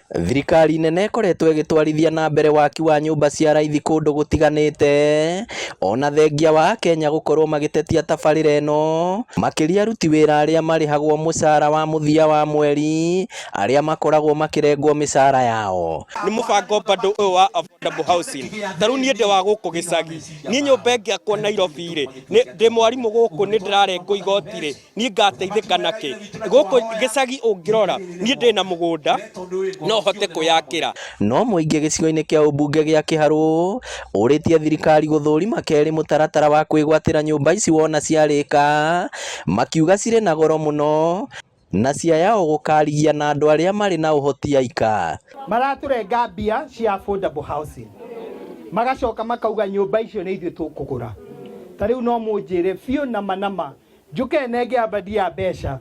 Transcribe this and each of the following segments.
Thirikari nene ĩkoretwo ĩgĩtwarithia na mbere waki wa nyũmba cia raithi kũndũ gũtiganĩte, ona thengia wa akenya gũkorwo magĩtetia tabarĩra ĩno, makĩria aruti wĩra arĩa marĩhagwo mũcara wa mũthia wa mweri, arĩa makoragwo makĩrengwo mĩcara yao. Nĩ mũbango bado ũyũ wa affordable housing. Ta rĩu niĩ ndĩ wa gũkũ gĩcagi, niĩ nyũmba ĩngĩakwo Nairobi rĩ, ndĩ mwarimũ gũkũ nĩ ndĩrarengwo igoti rĩ, niĩ ngateithĩka nakĩ? Gũkũ gĩcagi ũngĩrora, niĩ ndĩna mũgũnda no hote kwĩyakĩra. No mũingĩ gĩcigo-inĩ kĩa ũmbunge gĩa Kĩharũ ũrĩtie thirikari gũthũrima kerĩ mũtaratara wa kwĩgwatĩra nyũmba ici wona ciarĩka, makiuga cirĩ na goro mũno na ciayao gũkarigia na andũ arĩa marĩ na ũhoti aika. Maratũrenga mbia cia affordable housing magacoka makauga nyũmba icio nĩ ithuĩ tũkũgũra. Ta rĩu no mũnjĩre biũ nama nama njũke nenge Abadia mbeca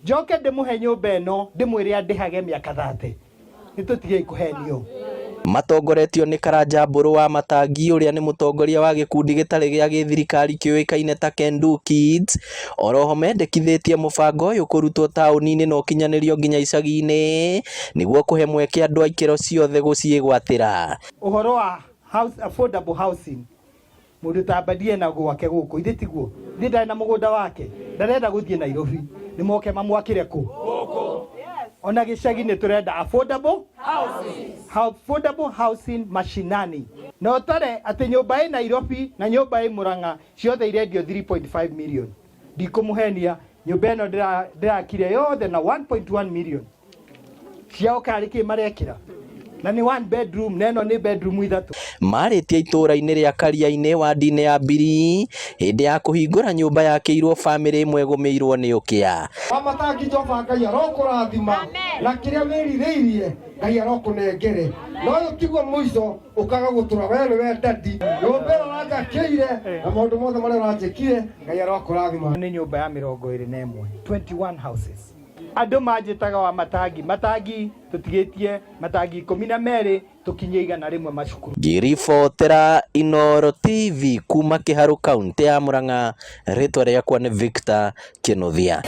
njoke ndĩmũhe nyũmba ĩno ndĩmwĩre andĩhage mĩaka thate. Nĩ tũtigei kũhenio. Matongoretio nĩ Karanja Mbũrũ wa Matangi ũrĩa nĩ mũtongoria wa gĩkundi gĩtarĩ gĩa gĩthirikari kĩũĩkaine ta Kendu Kids, oroho mendekithĩtie mũbango ũyũ kũrutwo taũni-inĩ na ũkinyanĩrio nginya icagi-inĩ nĩguo kũhe mweke andũ a ikĩro ciothe gũciĩgwatĩra. Ũhoro wa house, affordable housing Mũndũ ta Mbadi ena gwake gũkũ, ithe tiguo? Ithe ndarĩ na mũgũnda wake, ndarenda gũthiĩ Nairobi, nĩ moke mamwakĩre kũ? Ona gĩcagi nĩ tũrenda affordable affordable housing mashinani. Na ũtare atĩ nyũmba ĩ Nairobi na nyũmba ĩ Murang'a ciothe irendio 3.5 million. Ndikũmũhenia, nyũmba ĩno ndĩrakire yothe na 1.1 million. Ciao karĩ kĩ marekĩra? Na nĩ one bedroom na ĩno nĩ bedroom ithatũ. Marĩtie itũũra-inĩ rĩa Kariainĩ wadi-inĩ ya Mbiri hĩndĩ ya kũhingũra nyũmba yakĩirwo famĩlĩ ĩmwe ĩgũmĩirwo nĩ ũkĩa. Wamatangi Jehova Ngai arokũrathima na kĩrĩa wĩrirĩirie Ngai arokũnengere na ũyũ tiguo mũico ũkaga gũtũra we nĩwe dadi nyũmba ĩno ũranjakĩire na maũndũ mothe marĩa ũranjĩkire Ngai arokũrathima. Nĩ nyũmba ya 21, 21 houses. Andũ manjĩtaga wa matangi, matangi tũtigĩtie matangi 12 tũkinyie 100 macukuru. Ngĩribotera Inooro TV kuma Kĩharũ kauntĩ ya Murang'a, rĩtwa rĩakwa nĩ Victor Kĩnuthia.